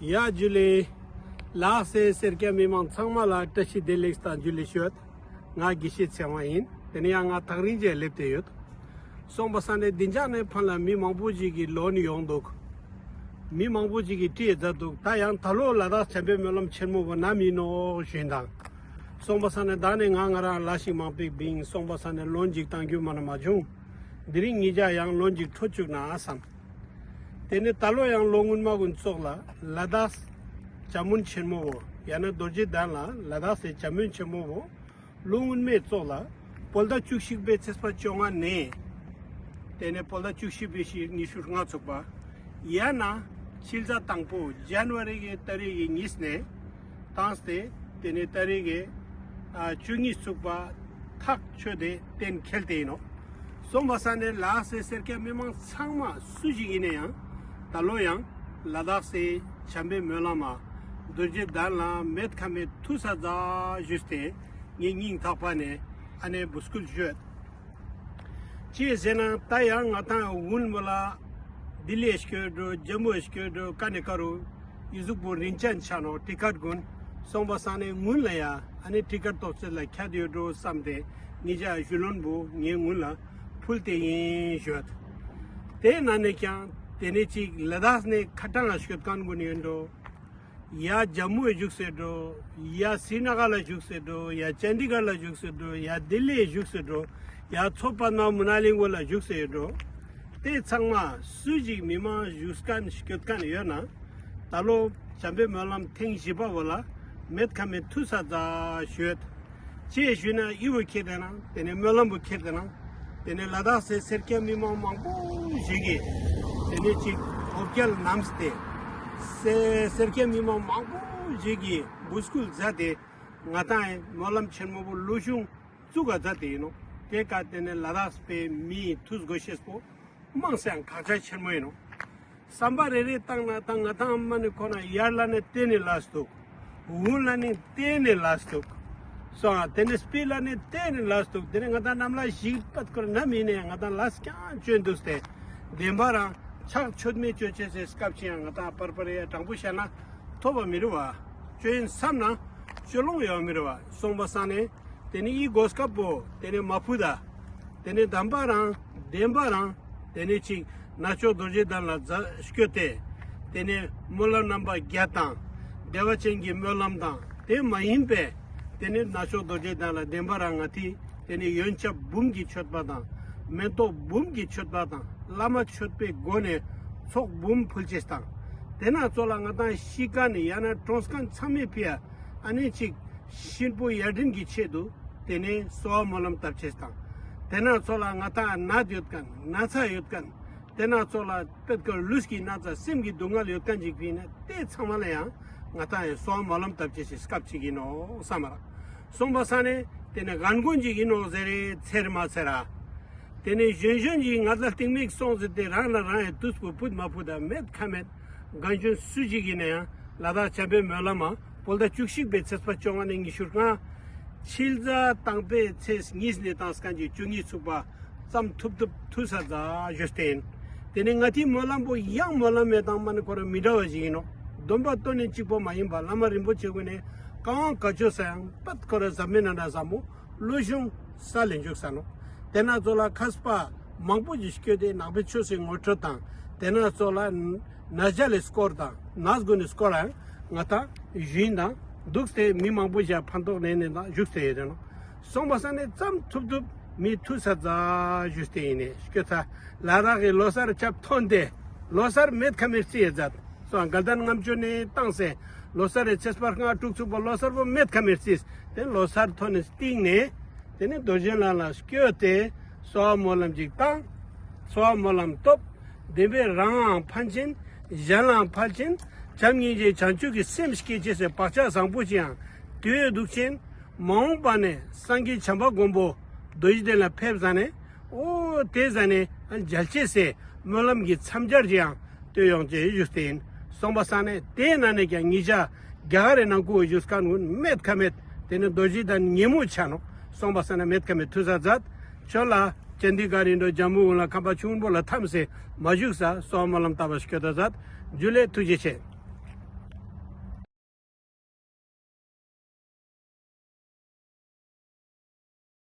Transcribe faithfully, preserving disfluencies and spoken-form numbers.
ཡ་ཇུ་ལེ། ལགས་སེ་སེར་སྐྱ་མི་མང་ཚང་མ་ལ་བཀྲ་ཤིས་བདེ་ལེགས་དང་ཇུ་ལེ་ཞུ་ཡོད། ང་དགེ་བཤེས་ཚེ་དབང་ཡིན། དེ་ནས་ཡང་ང་ཐག་རིང་ཅིག་སླེབས་ཏེ་ཡོད། སོང་པ་ས་ནས་བདེ་འཇགས་ནས་ཕན་ལ་མི་མང་པོ་ཞིག་གིས་ལོན་ཡོང་འདུག་མི་མང་པོ་ཞིག་གིས་དྲིས་མཛད་འདུག་ད་ཡང་ད་ལོ་ལ་དྭགས་བྱམས་པའི་སྨོན་ལམ་ཆེན་མོ་བོ་ནམ་ཡིན་ནོག་ཞུས་དང་། སོང་པ་ས་ནས་ད་ནས་ང་ང་རང་ལ་ཞིག་མང་པོ་བིང་། སོང་པ་ས་ནས་ལོན་ཅིག་བཏང་རྒྱུ་མ་ན་མ་བྱུང་། དེ་རིང་ཉིན་ཞག་ཡང་ལོན་ཅིག་འཕྲོ་བཅུག་ན་བསམ། དེ་ནས་ད་ལོ་ཡང་ལོ་སྔོན་མ་ཀུན་ཙོགས་ལ་ལ་དྭགས་བྱམས་སྨོན་ཆེན་མོ་བོ་ཡང་ན་རྡོ་རྗེ་གདན་ལ་ལ་དྭགས་སི་བྱམས་སྨོན་ཆེན་མོ་བོ་ལོ་སྔོན་མའི་ཙོགས་ལ་བོད་ཟླ་བཅུ་གཅིག་པའི་ཚེས་པ་བཅོ་ལྔ་ནས་དེ་ནས་བོད་ཟླ་བཅུ་བཞི་པའི་ཕྱི་ཉི་ཤུ་ལྔ་ཚུགས་པ། ཡང་ན་ཕྱི་ཟླ་དང་པོ་ཇན་ཝ་རི་གི་ཏ་རིག་གི་གཉིས་ནས་བཏང་སྟེ་དེ་ནས་ཏ་རིག་གི་ཨ་བཅུ་གཉིས་ཚུགས་པ་ཐག་ཆོད་དེ་གཏན་འཁེལ་ཏེ་ཡིན་ནོག་སོང་པ་ས་ནས་ལ་དྭགས་སི་སེར་སྐྱ་མི་མང་ཚང་མ་སུ་ཞིག་ཡིན་ན་ཡང་ད་ལོ་ཡང་ལ་དྭགས་སི་བྱམས་པའི་སྨོན་ལམ་མ་རྡོ་རྗེ་གདན་ལ་མེད་ཁ་མེད་ཐུགས་ས་མཛད་ཞུས་ཏེ་ངའི་སྙིང་ཐག་པ་ནས་ཨ་ནེ་འབོད་སྐུལ་ཞུ་ཡོད། ཅི་ཟེར་ན་ད་ཡང་ང་ཏང་སྔོན་མོ་ལ་ལྡི་ལི་སྐྱོད་འགྲོ་ཇམ་མུ་སྐྱོད་འགྲོ་ཀ་ནེ་ཀ་རུ་ཡི་ཟུག་པོ་རིན་ཅན་ཆ་ནོག་ཊི་ཀཊ་ཀུན། སོང་པ་ས་ནས་སྔོན་ལ་ཡ་ཨ་ནེ་ཊི་ཀཊ་ཐོབ་ཚད་ལ་ཁྱད་ཡོད་འགྲོ་བསམ་སྟེ་ངེད་ཅག་ཞུ་ལོན་པོ་ངས་སྔོན་ལ་ཕུལ་ཏེ་ཡིན་ཞུ་ཡོད། དེ་ན་ནས་ཀྱང་དེ་ནས་ཅིག་ལ་དྭགས་ནས་ཁ་ཏང་ལ་སྐྱོད་མཁན་ཀུན་ཡོད་འགྲོ། ཡ་ཇམ་མུ་བཞུགས་སེ་འགྲོ། ཡ་སི་རི་ན་གར་ལ་བཞུགས་སེ་འགྲོ། ཡ་ཅན་ཌི་གར་ལ་བཞུགས་སེ་འགྲོ། ཡ་ལྡི་ལི་བཞུགས་སེ་འགྲོ། ཡ་མཚོ་པདྨ་མུ་ན་ལི་ངོས་ལ་བཞུགས་སེ་འགྲོ། དེ་ཚང་མ་སུ་ཞིག་མི་མང་བཞུགས་མཁན་སྐྱོད་མཁན་ཡོད་ན་ད་ལོ་བྱམས་པའི་སྨོན་ལམ་ཐེངས་བཞི་པ་བོ་ལ་མེད་ཁ་མེད་ཐུགས་ས་མཛད་ཞུ་ཡོད། ཅི་ཞུས་ན་ཡིད་བོ་ཁྱེར་ཏེ་ན་དེ་ནས་སྨོན་ལམ་བོ་ཁྱེར་ཏེ་ན་དེ་ནས་ལ་དྭགས་སི་སེར་སྐྱ་མི་མང་མང་པོ་ཞིག་གིས་དེ་ནས་ཅིག་འོ་བརྒྱལ་བསྣམས་ཏེ་སེ་སེར་སྐྱ་མི་མང་མང་པོ་ཞིག་གིས་འབོད་སྐུལ་མཛད་དེ་ང་ཏང་ཡང་སྨོན་ལམ་ཆེན་མོ་བོ་ལོ་གཞུང་བཙུགས་ག་མཛད་དེ་ཡིན་ནོག་དེ་ཀ་དེ་ནས་ལ་དྭགས་པའི་མིའི་ཐུགས་དགོས་ཤེས་པོ་མང་སེ་ཡང་ཁག་ཆེ་ཆེན་མོ་ཡིན་ནོག་བསམ་པ་རེ་རེ་བཏང་ན་ད་ང་ཏང་མ་ནི་ཁོ་ན་ཡར་ལ་ནི་བལྟས་ནས་ལས་འདུག་འོག་ལ་ནི་བལྟས་ནས་ལས་འདུག་སོང་ཨ་དེ་ནས་དཔེ་ལ་ནི་བལྟས་ནས་ལས་འདུག་དེ་ནས་ང་ཏང་གནམ་ལ་ཞིག་པད་ཀོར་ནམ་ཡིན་ནས་ང་ཏང་ལས་ཀྱང་བཅོས་འདུག་སྟེ་བདེན་པ་རང་ཕྱག་མཆོད་མེ་བཅོ་ཅེས་སི་སྐབས་ཅི་ཡང་ང་ཏང་པར་པར་ཡ་དྲང་པོ་བཤད་ན་ཐོབ་པ་མི་རུ་བ་བཅོ་ཡིན་བསམ་ན་བཅོ་ལོང་ཡོད་མི་རུ་བ་སོང་པ་ས་ནས། དེ་ནས་ཨི་གོ་སྐབས་པོ་དེ་ནས་མ་ཕུད་ད། དེ་ནས་དམ་པ་རང་བདེན་པ་རང་དེ་ནས་ཅིག་ནག་ཕྱོགས་རྡོ་རྗེ་གདན་ལ་མཛད་སྐྱོད་དེ། དེ་ནས་སྨོན་ལམ་རྣམ་པ་བརྒྱད་དང་བདེ་བ་ཅན་གྱི་སྨོན་ལམ་དང་དེ་མ་ཡིན་པའི་དེ་ནས་ནག་ཕྱོགས་རྡོ་རྗེ་གདན་ལ་བདེན་པ་རང་ང་ཏི་དེ་ནས་ཡོན་ཆབ་འབུམ་གྱི་མཆོད་པ་དང་མེ་ཏོག་འབུམ་གྱི་མཆོད་པ་དང་བླ་མ་མཆོད་པའི་སྒོ་ནས་ཚོགས་འབུམ་ཕུལ་ཅེས་དང་། དེ་ན་ཚོགས་ལ་ང་ཏང་ཤི་མཁན་ཡང་ན་གྲོངས་མཁན་ཚང་མའི་ཕི་ཡ་ཨ་ནི་ཅིག་གཤིན་པོ་ཡ་དྲིན་གྱི་ཆེད་དུ་དེ་ནས་གསོལ་བ་སྨོན་ལམ་བཏབ་ཅེས་དང་། དེ་ན་ཚོགས་ལ་ང་ཏང་ནད་ཡོད་མཁན་ན་ཚ་ཡོད་མཁན་དེ་ན་ཚོགས་ལ་པད་ཀར་ལུས་ཀྱི་ན་ཚ་སེམས་ཀྱི་སྡུག་བསྔལ་ཡོད་མཁན་ཅིག་ཕི་ན་དེ་ཚང་མ་ལ་ཡང་ང་ཏང་ཡང་གསོལ་བ་སྨོན་ལམ་བཏབ་ཅེས་སི་སྐབས་ཅིག་ཡིན་ནོག་བསམ་མ་རག་སོང་པ་ས་ནས་དེ་ནས་རྒན་རྒོན་ཅིག་ཡིན་ནོག་ཟེར་རེ་ཚེར་མ་ཚེར་ར། དེ་ནས་གཞོན་གཞོན་གྱིས་ང་ལ་སྟིང་མིག་སོང་ཟེར་ཏེ་རང་ལ་རང་ཡང་དུས་པོ་ཕུད་མ་ཕུད་ད་མེད་ཁ་མེད་རྒན་གཞོན་སུ་ཞིག་ཡིན་ན་ཡང་ལ་དྭགས་བྱམས་པའི་སྨོན་ལམ་མ་བོད་ཟླ་བཅུ་གཅིག་པའི་ཚེས་པ་བཅོ་ལྔ་ནས་ཉི་ཤུ་ལྔ། ཕྱི་ཟླ་དང་པོའི་ཚེས་གཉིས་ནས་བཏང་མཁན་གྱི་བཅུ་གཉིས་ཚུགས་པ་ཙམ་ཐུབ་ཐུབ་ཐུགས་ས་མཛད་ཞུས་ཏེ་ཡིན། དེ་ནས་ང་ཏིའི་སྨོན་ལམ་པོ་ཡང་སྨོན་ལམ་མེད་དང་མ་ནི་ཁོ་རང་མི་འདྲ་བ་ཞིག་ཡིན་ནོག་སྡོམ་པ་བཏོན་ནས་གཅིག་པོ་མ་ཡིན་པ་བླ་མ་རིན་པོ་ཆེ་ཀུན་ནས་གང་བཀའ་ཆོས་ས་ཡང་པད་ཁོ་རང་ཟབ་མོ་ན་འདྲ་ཟབ་མོ། ལོ་གཞུང་ས་ལེན་འཇུག་ས་ནོག་དེ་ན་ཚོགས་ལ་མཁས་པ་མང་པོ་ཞིག་སྐྱོད་དེ་ནག་པོའི་ཆོས་སི་ངོ་སྤྲོད་དང་དེ་ན་ཚོགས་ལ་ན་བརྒྱ་ལས་སྐོར་དང་ནག་དགུ་ནས་སྐོར་ཡང་ང་ཏང་ཞུ་ཡིན་དང་འདུག་སྟེ་མི་མང་པོ་ཞིག་ཕན་ཐོགས་ནས་ནས་དང་བཞུགས་ཏེ་ཡོད་དེ་ནོག་སོང་པ་ས་ནས་ཙམ་ཐུབ་ཐུབ་མི་ཐུགས་ས་མཛད་ཞུས་ཏེ་ཡིན་ནས་སྐྱོད་ཚ་ལ་དྭགས་ཀྱི་ལོ་གསར་ཆབ་ཐོན་ཏེ་ལོ་གསར་མེད་ཁ་མེད་རྩིས་ཡེ་མཛད། སོང་དགའ་ལྡན་ལྔ་མཆོད་ནས་བཏང་སེ་ལོ་གསར་རེ་ཚེས་པ་ལྔ་དྲུག་ཚུགས་པ་ལོ་གསར་པོ་མེད་ཁ་མེད་རྩིས་དེ་ལོ་གསར་ཐོན་ནས་སྟིང་ནས་དེ་ནས་རྡོ་རྗེ་གདན་ལ་སྐྱོད་དེ་གསོལ་བ་སྨོན་ལམ་ཅིག་བཏང་། གསོལ་བ་སྨོན་ལམ་ཐོབ། བདེན་པའི་རང་ལའང་ཕན་ཕྱིན་གཞན་ལའང་ཕན་ཕྱིན་བྱམས་སྙིང་རྗེ་བྱང་ཆུབ་ཀྱི་སེམས་སྐྱེ་ཅེས་སི་བག་ཆགས་བཟང་པོ་ཅིག་ཡང་དུས་འདུག་ཅིང་མ་འོངས་པ་ནས་སངས་རྒྱས་བྱམས་པ་མགོན་པོ་རྡོ་རྗེ་གདན་ལ་ཕེབས་ཟ་ནས། འོ་དེ་ཟ་ནས་མཇལ་ཅེས་སི་སྨོན་ལམ་གྱི་མཚམས་སྦྱར་གྱི་ཡང་བསྟོད་ཡོང་ཅེས་ཞུས་ཏེ་ཡིན། སོང་པ་ས་ནས་དེ་ན་ནས་ཀྱང་ཉིན་ཞག་རྒྱ་གར་རི་ནང་ཁུལ་བཞུགས་མཁན་ཀུན་མེད་ཁ་མེད་དེ་ནས་རྡོ་རྗེ་གདན་ཉེ་མོ་ཆ་ནོག་སོང་པ་ས་ནས་མེད་ཁ་མེད་ཐུགས་ས་མཛད། ཁྱོད་ལ་ཅན་ཌི་གར་རི་འགྲོ་ཇམ་མུ་ལ་ཁམས་པ་ཆུང་པོ་ལ་འཐམས་སེ་མ་བཞུགས་ས་གསོལ་བ་སྨོན་ལམ་བཏབ་པ་སྐྱོད་ད་མཛད། ཇུ་ལེ། ཐུགས་རྗེ་ཆེ།